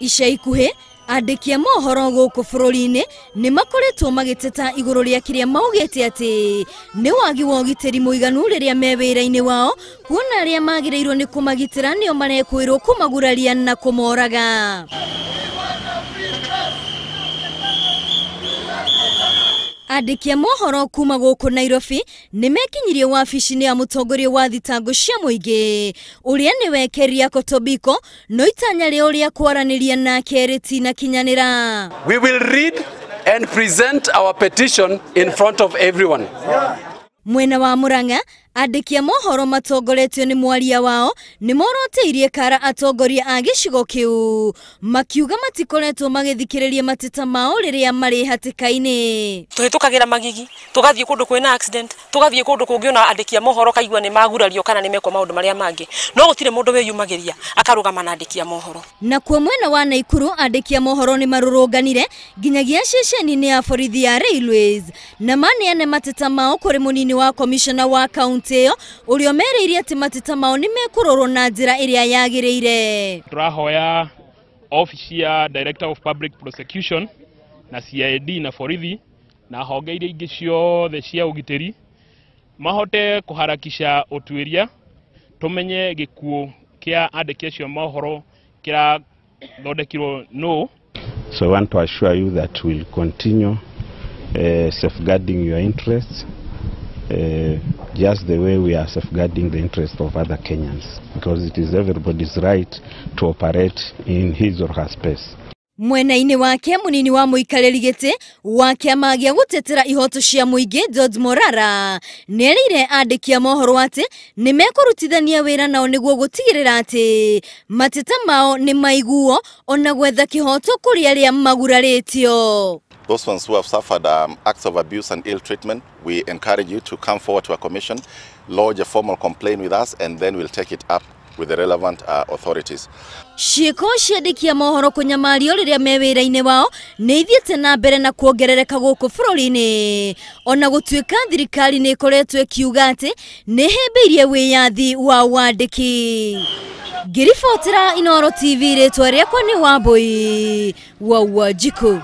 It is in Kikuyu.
Ica ikuhĩ andĩki a mohoro gũkũ bũrũri-inĩ nĩ makoretwo magĩteta igũrũ rĩa kĩrĩa maugĩte atĩ nĩ wagi wa ũgitĩri mũiganu rĩrĩa me wĩra-inĩ wao, kuona arĩa magĩrĩirwo nĩ kũmagitĩra nĩo marekwĩrwo kũmaguraria na kũmoraga. Andĩki a mohoro kuma gũkũ Nairobi nĩ mekinyirie wabici-inĩ ya mũtongoria wa thitango cia mũingĩ ũrĩa nĩwe Keriako Tobiko, no itanya rĩao rĩa kwaranĩria nake rĩtinakinyanĩra. We will read and present our petition in front of everyone. Mwena wa Murang'a, andĩki a mohoro matongoretio nĩ mwaria wao nĩ moroteirie kara atongoria a gĩcigo kĩu, makiuga matikoretwo magĩthikĩrĩria mateta mao rĩrĩa marĩ hatĩka-inĩ. Tũhĩtũkagĩra magigi, tũgathiĩ kũndũ kwĩna accident, tũgathiĩ kũndũ kũngĩ ona andĩki a mohoro kaigua nĩ magurario kana nĩ mekwo maũndũ marĩa mangĩ, no gũtirĩ mũndũ wĩyumagĩria akarũgama na andĩki a mohoro. Nakuo mwena wa Naikuru, andĩki a mohoro nĩ marũrũnganire nginyagia ceceni-inĩ ya borithi ya Railways na maneane mateta mao kũrĩ mũnini wa komishona wa kaunti ĩyo ũrĩa ũmerĩire atĩ mateta mao nĩ mekũrorwo na njĩra ĩrĩa yagĩrĩire. Tũrahoya office ya Director of Public Prosecution na CID na borithi na honge iria ingĩ ciothe cia ũgitĩri mahote kũharakisha ũtuĩria tũmenye gĩkuũ kĩa andĩki acio mohoro kĩrathondekirwo nũ. So I want to assure you that we'll continue safeguarding your interests just the way we are safeguarding the interests of other Kenyans, because it is everybody's right to operate in his or her space. Mwena-inĩ wake munini wa mũikarĩri gĩtĩ wa kĩama gĩa gũtetera ihoto cia mũingĩ George Morara nĩerĩire andĩki a mohoro atĩ nĩ mekũrutithania wĩra nao nĩguo gũtigĩrĩra atĩ mateta mao nĩ maiguo ona gwetha kĩhoto kũrĩ arĩa magurarĩtio. Those ones who have suffered acts of abuse and ill treatment, we encourage you to come forward to our commission, lodge a formal complaint with us, and then we'll take it up with the relevant authorities. Ciĩko cia andĩki a mohoro kũnyamario rĩrĩa me wĩra-inĩ wao nĩ ithiĩte na mbere na kuongerereka gũkũ bũrũri-inĩ, ona gũtuĩka thirikari nĩ ĩkoretwo ĩkiuga atĩ nĩ ĩhĩmbĩirie wĩyathi wa wandĩki. Ngĩribotera Inooro TV, rĩtwa rĩakwa nĩ Wambui wa Wanjikũ.